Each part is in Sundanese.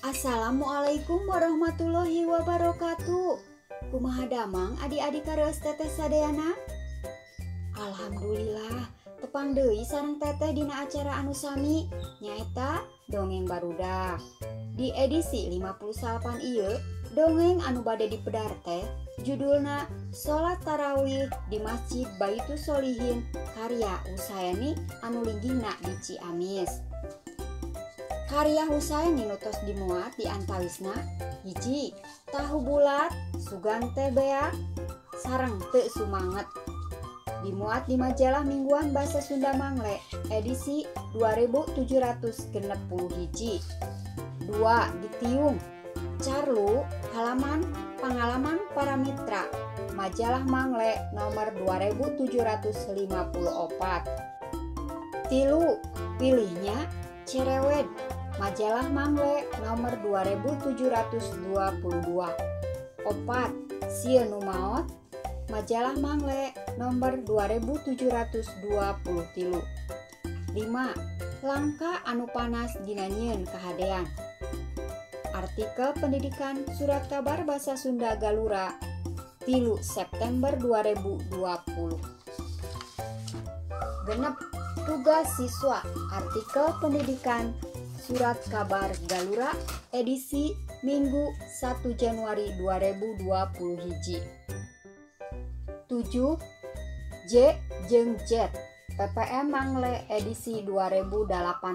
Assalamualaikum warahmatullahi wabarakatuh. Kumaha damang adik-adik kareus teteh sadayana? Alhamdulillah, tepang deui sareng teteh dina acara anu sami nyaeta Dongeng Barudak. Di edisi 58 ieu, dongeng anu bade dipedar teh judulna Salat Tarawih di Masjid Baitus Sholihin karya Husaeni anu linggihna di Ciamis. Karya Husaeni nu tos dimuat di antawisna hiji tahu bulat sugan teh beak sareng teu sumanget. Dimuat di majalah mingguan Bahasa Sunda Mangle edisi 2761. 2 ditiung Carlu halaman pengalaman para mitra majalah Mangle nomor 2754. 3 pilihnya Cerewet majalah Mangle nomor 2722. 4 Sieun Nu Maot majalah Mangle nomor 2723. 5 Langka anu panas dina nyieun kahadean. Artikel pendidikan surat kabar Bahasa Sunda Galura 3 September 2020. 6 tugas siswa artikel pendidikan surat kabar Galura edisi Minggu 1 Januari 2021. 7 J jeung Z PPM Mangle edisi 2800.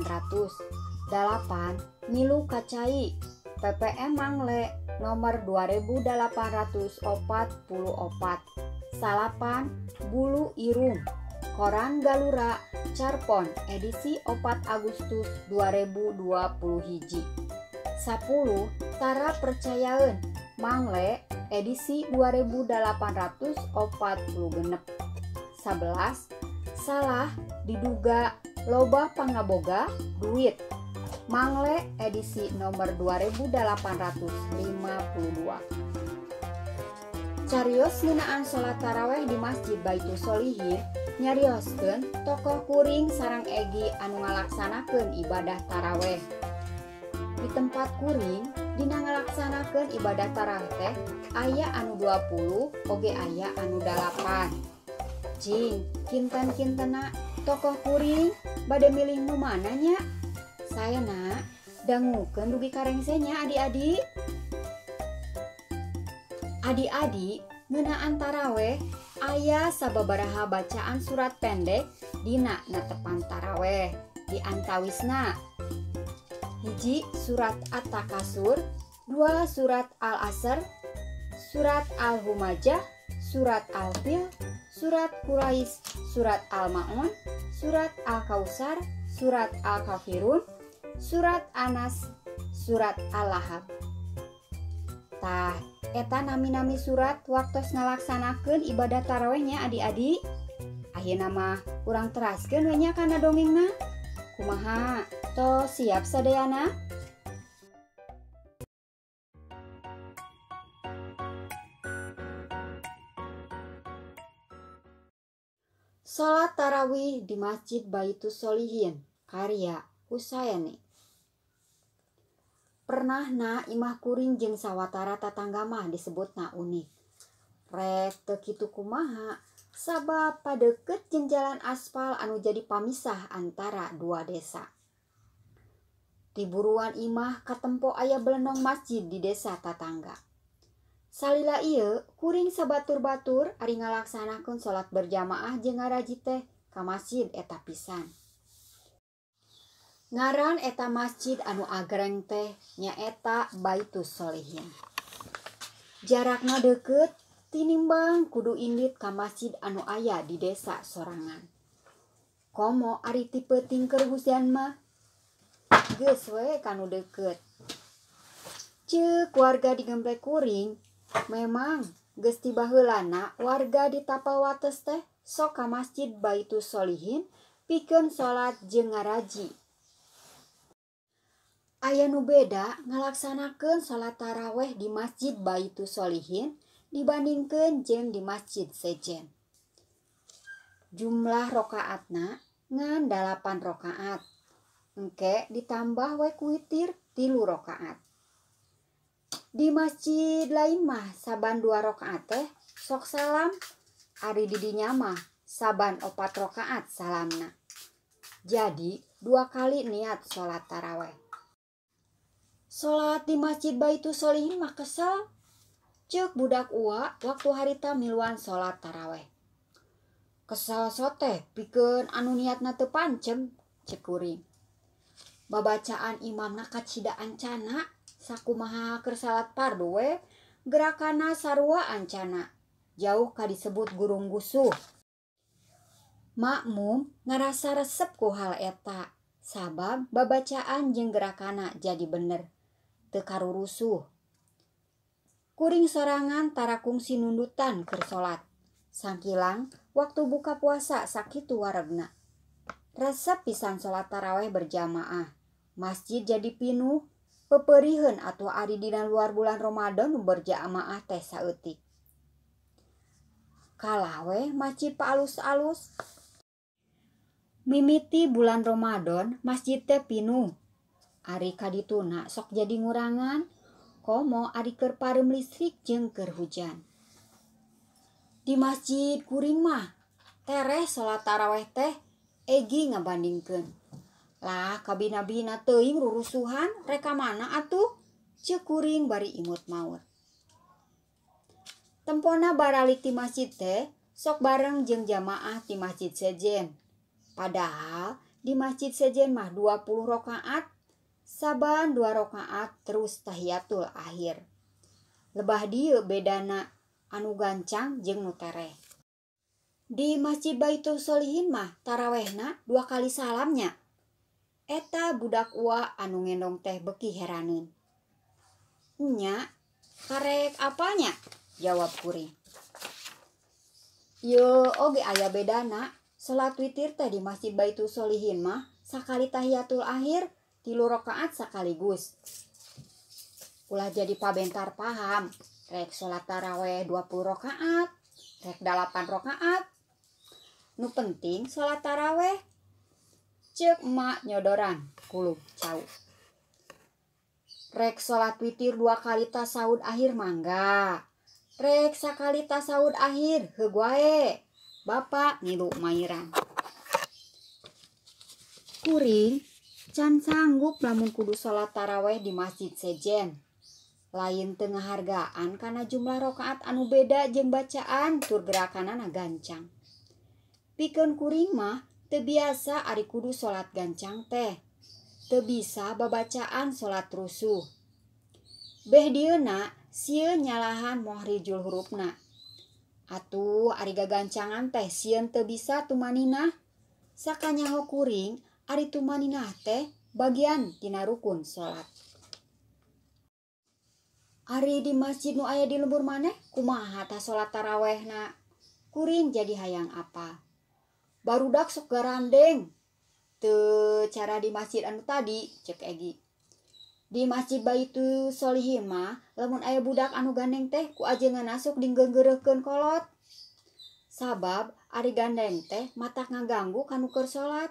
8 Milu Kacai PPM Mangle nomor 2844. 9 Bulu Irung Koran Galura Carpon edisi 4 Agustus 2021. 10 Tara Percayaeun Mangle edisi 2846. 11 Salah diduga loba pangaboga duit Mangle edisi nomor 2852. Carios ngeunaan salat taraweh di Masjid Baitus Sholihin nyarioskeun tokoh kuring sareng Egi anu ngalaksanakeun ibadah taraweh. Di tempat kuring dina ngalaksanakeun ibadah taraweh teh aya anu 20 oge aya anu 8. Cing, kinten-kintena tokoh kuring bade milih nu mana nya? Saena dangukeun dugi karengse nya adik-adik. Adik-adik ngeunaan taraweh aya sababaraha bacaan surat pendek dina netepan taraweh. Di antawisna 1 surat At-Takasur, 2 surat Al-Asr, surat Al-Humajah, surat Al-Fil, surat Quraisy, surat Al-Ma'un, surat Al-Kausar, surat Al-Kafirun, surat Anas, surat Al-Lahab. Tah, eta nami-nami surat waktos ngalaksanakeun ibadah tarawehnya adik-adik. Ayeuna mah urang teraskeun we nya kana dongengna. Kumaha? Tos siap sadayana? Salat Tarawih di Masjid Baitus Sholihin karya Husaeni. Pernahna imah kuring jeung sawatara tatangga mah disebutna unik. Rek teu kitu kumaha sabab padeukeut jeung jalan aspal anu jadi pamisah antara dua desa. Di buruan imah katempo aya belenong masjid di desa tatangga. Salila ieu kuring sabatur-batur ari ngalaksanakeun salat berjamaah jeung ngaraji teh ka masjid eta pisan. Ngaran eta masjid anu agreng teh nyaeta Baitus Sholihin. Jarakna deukeut tinimbang kudu indit ka masjid anu aya di desa sorangan. Komo ari ti peuting keur hujan mah geus we kanu deukeut. Ceuk warga di gemplek kuring, memang geus ti baheulana warga di tapal wates teh sok ka Masjid Baitus Sholihin pikeun salat jeung ngaraji. Aya nu beda ngalaksanakeun salat taraweh di Masjid Baitus Sholihin dibandingkeun jeung di masjid sejen. Jumlah rakaatna ngan 8 rakaat. Engke ditambah we ku witir 3 rakaat. Di masjid lain mah saban 2 rakaat teh sok salam, ari di dinya mah saban 4 rakaat salamna. Jadi 2 kali niat salat taraweh. Salat di Masjid Baitus Sholihin mah kesel. Ceuk budak uwa waktu harita miluan salat taraweh. Kesel soteh pikeun anu niatna teu panceg ceuk kuring. Babacaan imamna kacida ancana sakumaha keur salat fardu we gerakana sarua ancana. Jauh ka disebut gurung gusuh. Makmum ngarasa resep ku hal eta sabab babacaan jeung gerakana jadi bener teu karurusuh. Kuring sorangan tara kungsi nundutan keur salat. Sangkilang waktu buka puasa sakitu waregna. Resep pisan salat taraweh berjamaah. Masjid jadi pinuh, peperiheun atuh ari dina luar bulan Ramadan nu berjamaah teh saeutik. Kalah weh masjid paalus-alus. Mimiti bulan Ramadan masjid teh pinuh. Ari kadituna sok jadi ngurangan, komo ari keur pareum listrik jeung keur hujan. Di masjid kuring mah tereh salat taraweh teh Egi ngabandingkeun. Lah kabina-bina teuing rurusuhan reka mana atuh ceuk kuring bari imut maur. Tempona baralik ti masjid teh sok bareng jeung jamaah ti masjid sejen. Padahal di masjid sejen mah 20 rakaat, saban 2 rakaat terus tahiyatul akhir. Lebah dieu bedana anu gancang jeung nu tereh. Di Masjid Baitus Sholihin mah tarawehna 2 kali salamnya. Eta budak ua anu ngendong teh beuki heraneun. Nya, karek apanya? Jawab kuring. Ye oge aya bedana. Salat witir teh di Masjid Baitus Sholihin mah sakali tahiyatul akhir 3 rakaat sekaligus. Ulah jadi pabentar paham, rek salat taraweh 20 rakaat, rek 8 rakaat. Nu penting salat taraweh. Ceuk emak nyodoran kulub cau. Rek salat witir 2 kali tasawud akhir mangga. Rek sakali tasawud akhir heug wae. Bapak ngilu mairan. Kuring can sanggup lamun kudu salat taraweh di masjid sejen. Lain teu ngahargaan kana jumlah rakaat anu beda jeung bacaan tur gerakanana gancang. Pikeun kuring mah teu biasa ari kudu salat gancang teh. Teu bisa babacaan salat rusuh. Beh dieuna sieun nyalahan mohrijul hurufna. Atuh ari gagancangan teh sieun teu bisa tumaninah. Sakanyaho kuring ari tumaninah teh bagian tina rukun salat. Ari di masjid nu aya di lembur maneh kumaha tah salat tarawehna? Kuring jadi hayang apa? Barudak sok garandeng. Teu cara di masjid anu tadi cek Egi. Di Masjid Baitus Sholihin mah lamun aya budak anu gandeng teh ku ajengan sok dinggeureureuhkeun kolot. Sabab ari gandeng teh matak ngaganggu kanu keur salat.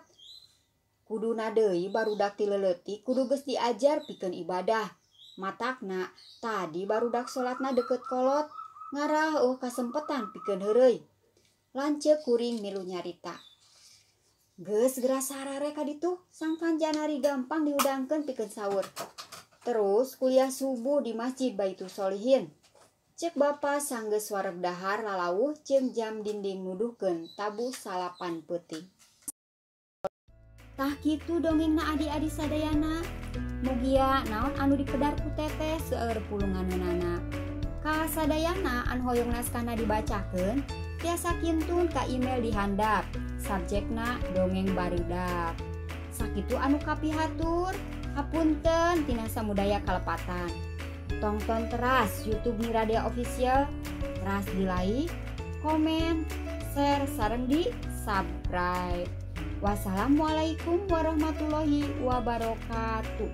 Kuduna deui barudak ti leuletik kudu geus diajar pikeun ibadah. Matakna tadi barudak salatna deukeut kolot ngarah eueuh kasempetan pikeun heureuy. Lanceuk kuring milu nyarita. Geus geura sarare ka ditu sangkan janari gampang dihudangkeun pikeun sahur. Terus kuliah subuh di Masjid Baitus Sholihin. Cek bapa sanggeus wareg dahar lalauh jeung jam dinding nuduhkeun tabuh 9 peuting. Tah kitu dongengna adi-adi sadayana. Mugia naon anu dipedar ku teteh seueur pulunganeunana. Ka sadayana anu hoyong naskahna dibacakeun tiasa kintun ka email di handap. Subjekna dongeng barudak. Sakitu anu kapihatur. Hapunten tina samudaya kalepatan. Tongton teras YouTube Miradea Official, teras di like, komen, share, sareng di subscribe. Wassalamualaikum warahmatullahi wabarakatuh.